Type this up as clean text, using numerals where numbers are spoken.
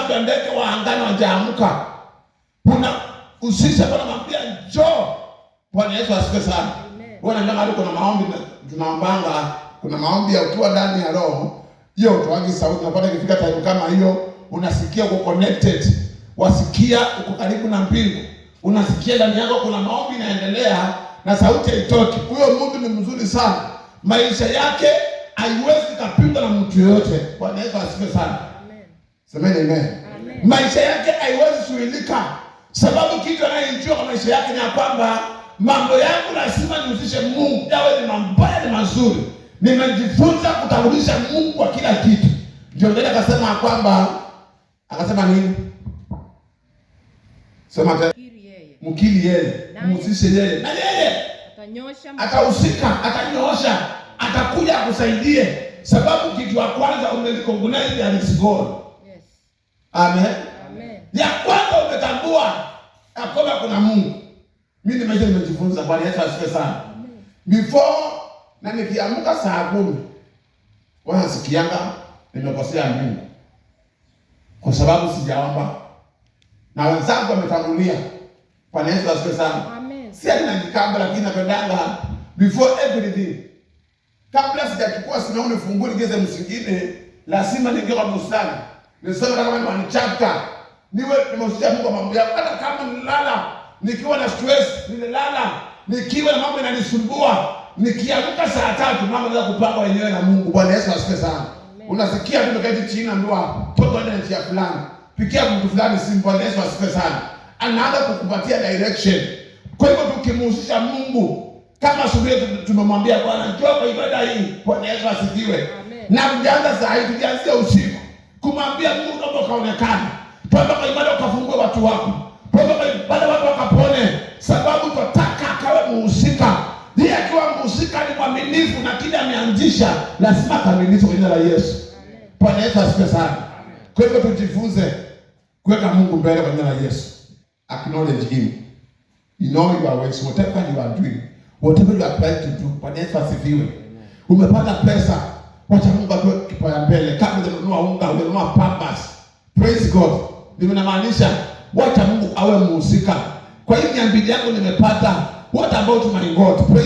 Bado ndege wa angani hawajaamka, unahusisha Bwana, mwambia njoo. Bwana Yesu asifiwe sana. Amen. Bwana ndio mahali kuna maombi tunaombanga, kuna maombi ya ukiwa ndani ya roho, hiyo utoangi sauti, unapata ikifika time kama hiyo unasikia uko connected, wasikia uko karibu na mbingu, unasikia ndani yako kuna maombi inaendelea na sauti haitoki. Huyo mtu ni mzuri sana, maisha yake haiwezi kapingwa na mtu yoyote. Bwana Yesu asifiwe sana. Amen. Semeni amen. Amen. Maisha yake haiwezi zuilika, sababu kitu anayejua kwa maisha yake ni ya kwamba mambo yangu lazima nihusishe Mungu, yawe ni mabaya ni mazuri. Nimejifunza kutangulisha Mungu kwa kila kitu. Ndio mbele akasema ya kwamba, akasema nini? Sema tena, Mkiri yeye. Mkiri yeye, mhusishe yeye, na yeye atanyosha atahusika, atanyoosha, atakuja akusaidie, sababu kitu ya kwanza umerecognize there is God. Amen. Amen. Ya kwanza umetambua ya kwamba kuna Mungu. Mimi maisha nimejifunza. Bwana Yesu asifiwe sana. Before na nikiamka saa 10, wanasikianga nimekosea Mungu kwa sababu sijaomba na wenzangu wametangulia. Bwana Yesu asifiwe sana. Amen. Si ati najikamba, lakini napendanga before everything, kabla sijachukua simu yangu nifungue niingie sehemu zingine, lazima niingie kwa mstari, nisome hata kama ni one chapter, niwe nimeusia Mungu kwa mambo yangu. Hata kama nilala nikiwa na stress, nililala nikiwa na mambo inanisumbua, nikiamka saa 3 mambo yanaweza kupangwa wenyewe na Mungu. Bwana Yesu asifiwe sana. Amen. Unasikia tu umeketi chini, naambiwa toka ende njia fulani, pigia mtu fulani simu. Bwana Yesu asifiwe sana. Anaanza kukupatia direction. Kwa hivyo tukimhusisha Mungu kama asubuhi tumemwambia Bwana, njoo kwa ibada hii. Bwana Yesu asifiwe. Amen. Na tujaanza saa hii, tujaanzia usiku kumwambia Mungu, naomba ukaonekana, tuombe kwa ibada ukafungue watu wako, tuombe kwa ibada watu wakapone, sababu twataka akawe muhusika. Yeye akiwa mhusika ni mwaminifu na kile ameanzisha lazima akamilishe kwa jina la Yesu. Amen. Bwana Yesu asifiwe sana. Kwa hivyo tujifunze kuweka Mungu mbele kwa jina la Yesu. Acknowledge him. You know your ways, whatever you are doing, whatever you are trying to do. Bwana Yesu asifiwe. Umepata pesa, wacha Mungu atoe kipaumbele. Kama hujanunua unga, hujanunua Pampers. Praise God. Ndio inamaanisha wacha Mungu awe muhusika. Kwa hiyo 200 yangu nimepata, what about my God? Praise